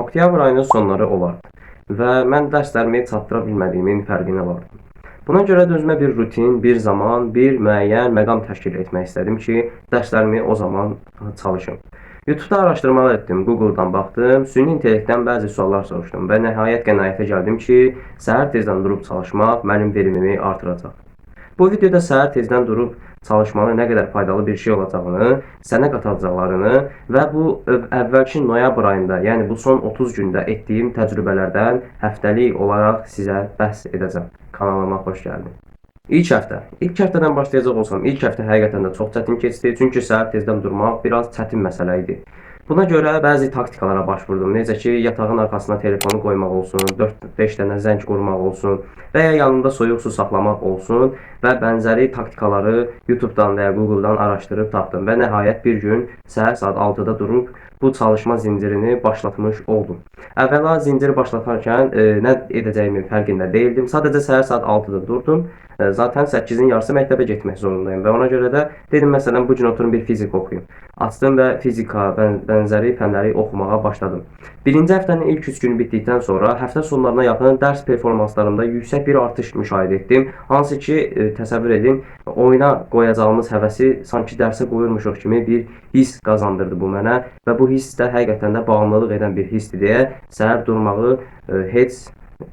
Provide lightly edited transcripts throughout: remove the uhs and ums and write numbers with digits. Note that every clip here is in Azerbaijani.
Oktyabr ayının sonları olardı və mən dərslərimi çatdıra bilmədiyimin fərqinə vardım. Buna görə də özümə bir rutin, bir zaman, bir müəyyən məqam təşkil etmək istədim ki, dərslərimi o zaman çalışım. YouTube-da araşdırmalar etdim, Google-dan baxdım, süni intellektdən bəzi suallar soruşdum və nəhayət qənaətə gəldim ki, səhər tezdən durub çalışmaq mənim verimimi artıracaq. Bu videoda səhər tezdən durub çalışmanın nə qədər faydalı bir şey olacağını, sənə qatacaqlarını və bu əvvəlki noyabr ayında, yəni bu son 30 gündə etdiyim təcrübələrdən həftəlik olaraq sizə bəhs edəcəm. Kanalıma xoş gəldin. İlk həftə. İlk həftədən başlayacaq olsam, ilk həftə həqiqətən də çox çətin keçdi, çünki səhər tezdən durmaq biraz çətin məsələ idi. Buna görə bəzi taktikalara başvurdum. Necə ki, yatağın arxasına telefonu qoymaq olsun, 4-5 dənə zəng qurmaq olsun və ya yanında soyuq su saxlamaq olsun və bənzəri taktikaları YouTube-dan və ya Google-dan araşdırıb tapdım və nəhayət bir gün səhər saat 6-da durub bu çalışma zincirini başlatmış oldum. Əvvəla zinciri başlatarkən nə edəcəyimin fərqində deyildim. Sadəcə səhər saat 6-da durdum. Zaten 8-in yarısı məktəbə getmək zorundayım və ona görə də dedim, məsələn, bu gün oturum bir fizika oxuyum. Açdım və fizika bənzəri fənləri oxumağa başladım. Birinci həftənin ilk 3 günü bitdikdən sonra həftə sonlarına yaxın dərs performanslarımda yüksək bir artış müşahidə etdim. Hansı ki, təsəvvür edin, oyuna qoyacağımız həvəsi sanki dərsə qoyurmuşuq kimi bir hiss qazandırdı bu mənə və bu hiss də həqiqətən də bağımlılıq edən bir hissdir deyə səhər durmağı heç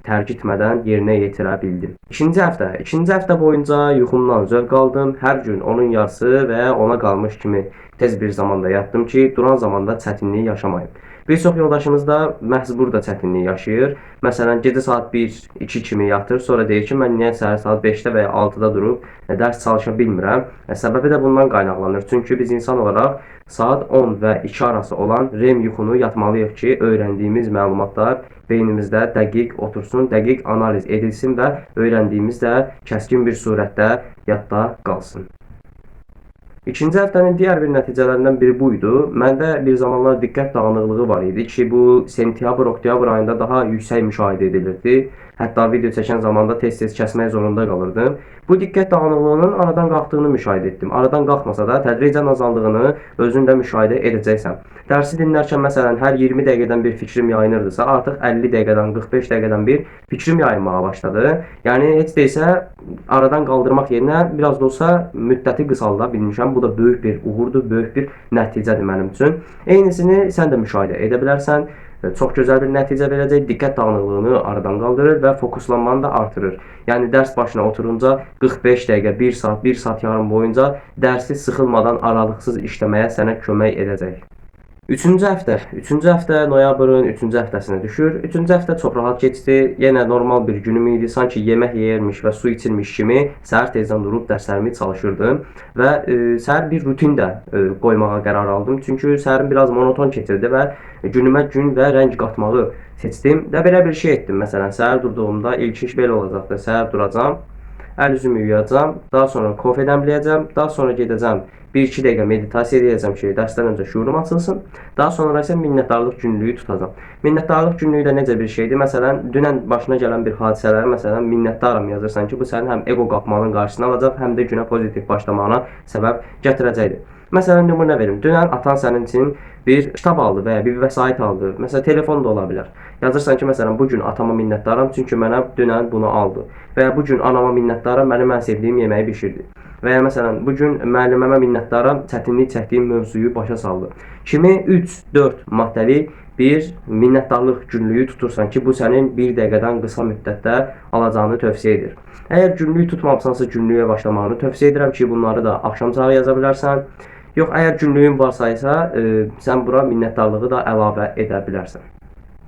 tərk etmədən yerinə yetirə bildim. İkinci həftə. İkinci həftə boyunca yuxumdan zövq aldım. Hər gün onun yarısı və ya ona qalmış kimi tez bir zamanda yatdım ki, duran zamanda çətinlik yaşamayım. Bir çox yoldaşımız da məhz burada çətinlik yaşayır. Məsələn, gecə saat 1-2 kimi yatır, sonra deyir ki, mən niyə səhər saat 5-də və ya 6-da durub dərs çalışa bilmirəm. Səbəbi də bundan qaynaqlanır. Çünki biz insan olaraq saat 10 və 2 arası olan REM yuxunu yatmalıyıq ki, öyrəndiyimiz məlumatlar beynimizdə dəqiq otursun, dəqiq analiz edilsin və öyrəndiyimiz də kəskin bir surətdə yadda qalsın. İkinci həftənin digər bir nəticələrindən biri bu idi. Məndə bir zamanlar diqqət dağınıqlığı var idi ki, bu sentyabr, oktyabr ayında daha yüksək müşahidə edilirdi. Hətta video çəkən zamanda tez-tez kəsmək zorunda qalırdım. Bu diqqət dağınıqlığının aradan qalxdığını müşahidə etdim. Aradan qalxmasa da tədricən azaldığını özün də müşahidə edəcəksən. Dərsi dinlərkən məsələn hər 20 dəqiqədən bir fikrim yayınırdısa, artıq 50 dəqiqədən, 45 dəqiqədən bir fikrim yayınmağa başladı. Yəni heç deyilsə aradan qaldırmaq yerinə biraz da olsa müddəti qısalda bilmişəm. Bu da böyük bir uğurdur, böyük bir nəticədir mənim üçün. Eynisini sən də müşahidə edə bilərsən. Çox gözəl bir nəticə verəcək, diqqət dağınıqlığını aradan qaldırır və fokuslanmanı da artırır. Yəni dərs başına oturunca 45 dəqiqə, 1 saat, 1 saat yarım boyunca dərsi sıxılmadan aralıqsız işləməyə sənə kömək edəcək. Üçüncü həftə. Üçüncü həftə noyabrın üçüncü həftəsinə düşür. Üçüncü həftə çox rahat keçdi. Yenə normal bir günüm idi. Sanki yemək yeyirmiş və su içirmiş kimi səhər tezdən durub dərslərimi çalışırdım və səhər bir rutin də qoymağa qərar aldım. Çünki səhərim biraz monoton keçirdi və günümə gün və rəng qatmağı seçdim və belə bir şey etdim. Məsələn, səhər durduğumda ilk iş belə olacaqdı. Səhər duracam, əl üzümü yuyacam, daha sonra kofe dəmləyəcəm, daha sonra gedəcəm 1-2 dəqiqə meditasiya edəcəm ki, dərsdən öncə şuurum açılsın. Daha sonra isə minnətdarlıq günlüyü tutacam. Minnətdarlıq günlüyü də necə bir şeydir? Məsələn, dünən başına gələn bir hadisələri, məsələn, minnətdaram yazırsan ki, bu sənin həm ego qapmanın qarşısını alacaq, həm də günə pozitiv başlamağına səbəb gətirəcəkdir. Məsələn, nümunə verim. Dünən atan sənin üçün bir kitab aldı və ya bir vəsait aldı. Məsələn, telefon da ola bilər. Yazırsan ki, məsələn, bu gün atama minnətdaram, çünki mənə dünən bunu aldı. Və ya bu gün anama minnətdaram, mənim ən sevdiyim yeməyi bişirdi. Və ya məsələn, bu gün müəlliməmə minnətdaram, çətinlik çəkdiyim mövzuyu başa saldı. Kimi 3-4 maddəli bir minnətdarlıq günlüyü tutursan ki, bu sənin bir dəqiqədən qısa müddətdə alacağını tövsiyə edir. Əgər günlük tutmamısansa günlüyə başlamağını tövsiyə edirəm ki, bunları da axşam çağı yaza bilərsən. Yox, əgər günlüyün varsa isə sən bura minnətdarlığı da əlavə edə bilərsən.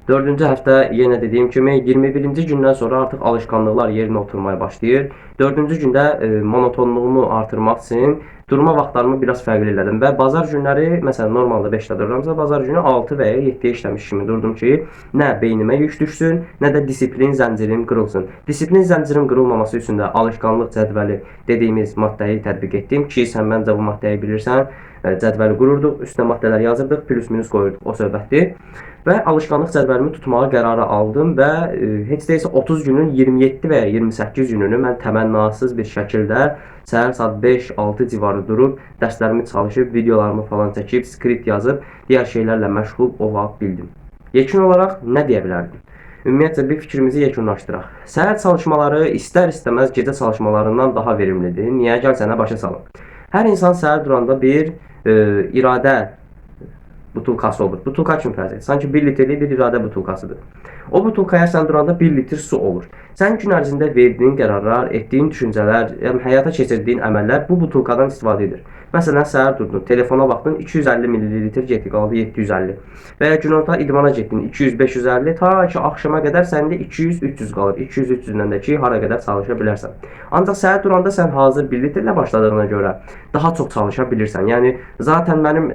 Dördüncü həftə yenə dediyim kimi 21-ci gündən sonra artıq alışqanlıqlar yerinə oturmaya başlayır. Dördüncü gündə monotonluğumu artırmaq üçün durma vaxtlarımı biraz fərqli elədim və bazar günləri məsələn normalda 5-də dururamsa, bazar günü 6 və ya 7-də işləmiş kimi durdum ki, nə beynimə yük düşsün, nə də disiplin zəncirim qırılsın. Disiplin zəncirim qırılmaması üçün də alışqanlıq cədvəli dediyimiz maddəyi tətbiq etdim ki, sən məncə bu maddəyi bilirsən. Cədvəli qururduq, üstünə maddələr yazırdıq, plus minus qoyurduq. O söhbətdir. Və alışqanlıq cədvəlimi tutmağa qərarı aldım və heç deyilsə 30 günün 27 və ya 28 gününü mən təmənnasız bir şəkildə səhər saat 5-6 civarı durub dərslərimi çalışıb, videolarımı falan çəkib, skript yazıb, digər şeylərlə məşğul ola bildim. Yekun olaraq nə deyə bilərdim? Ümumiyyətcə bir fikrimizi yekunlaşdıraq. Səhər çalışmaları istər-istəməz gecə çalışmalarından daha verimlidir. Niyə? Gəl sənə başa salım. Hər insan səhər duranda bir iradə butulkası olur. Butulka kimi fərz et. Sanki 1 litrlik bir iradə butulkasıdır. O butulkaya sən duranda 1 litr su olur. Sən gün ərzində verdiyin qərarlar, etdiyin düşüncələr, yəni həyata keçirdiyin əməllər bu butulkadan istifadə edir. Məsələn, səhər durdun, telefona baxdın, 250 ml getdi, qaldı 750. Və ya günorta idmana getdin, 200-550, ta ki axşama qədər səndə 200-300 qalır. 200-300-dən də ki, hara qədər çalışa bilərsən. Ancaq səhər duranda sən hazır 1 litrlə başladığına görə daha çox çalışa bilirsən. Yəni zaten mənim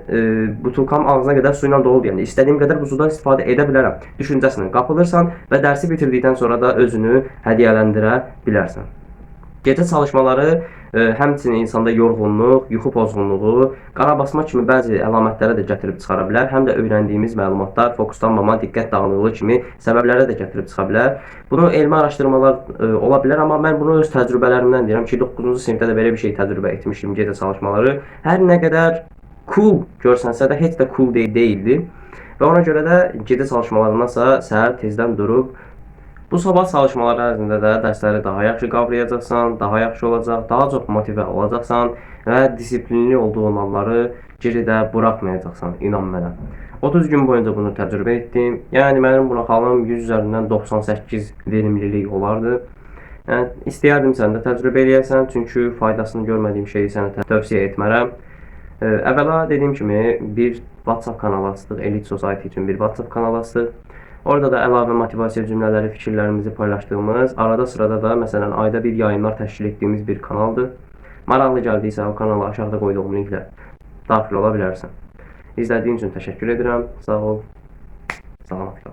butulkam ağzına qədər su ilə doludur. Yəni istədiyim qədər bu sudan istifadə edə bilərəm düşüncəsinə qapılırsan və dərsi bitirdikdən sonra da özünü hədiyyələndirə bilərsən. Gecə çalışmaları həmçinin insanda yorğunluq, yuxu pozğunluğu, qarabasma kimi bəzi əlamətlərə də gətirib çıxara bilər. Həm də öyrəndiyimiz məlumatlar, fokuslanmama, diqqət dağınıqlığı kimi səbəblərə də gətirib çıxa bilər. Bunu elmi araşdırmalar ola bilər, amma mən bunu öz təcrübələrimdən deyirəm ki, 9-cu sinifdə də belə bir şey təcrübə etmişdim, gecə çalışmaları. Hər nə qədər cool görsənsə də heç də cool deyildi. Və ona görə də gecə çalışmalarındansa səhər tezdən durub bu sabah çalışmaları ərzində də dərsləri daha yaxşı qavrayacaqsan, daha yaxşı olacaq, daha çox motivə olacaqsan və disiplinli olduğun anları geridə buraxmayacaqsan, inan mənə. 30 gün boyunca bunu təcrübə etdim. Yəni mənim buna xalım 100 üzərindən 98 verimlilik olardı. Yəni istəyərdim sən də təcrübə eləyəsən, çünki faydasını görmədiyim şeyi sənə tövsiyə etmərəm. Əvvəla dediyim kimi bir WhatsApp kanalı açdıq, Elite Society üçün bir WhatsApp kanalı açdıq. Orada da əlavə motivasiya cümlələri, fikirlərimizi paylaşdığımız, arada sırada da məsələn ayda bir yayımlar təşkil etdiyimiz bir kanaldır. Maraqlı gəldiysə o kanala aşağıda qoyduğum linklə daxil ola bilərsən. İzlədiyin üçün təşəkkür edirəm. Sağ ol. Salamat qal.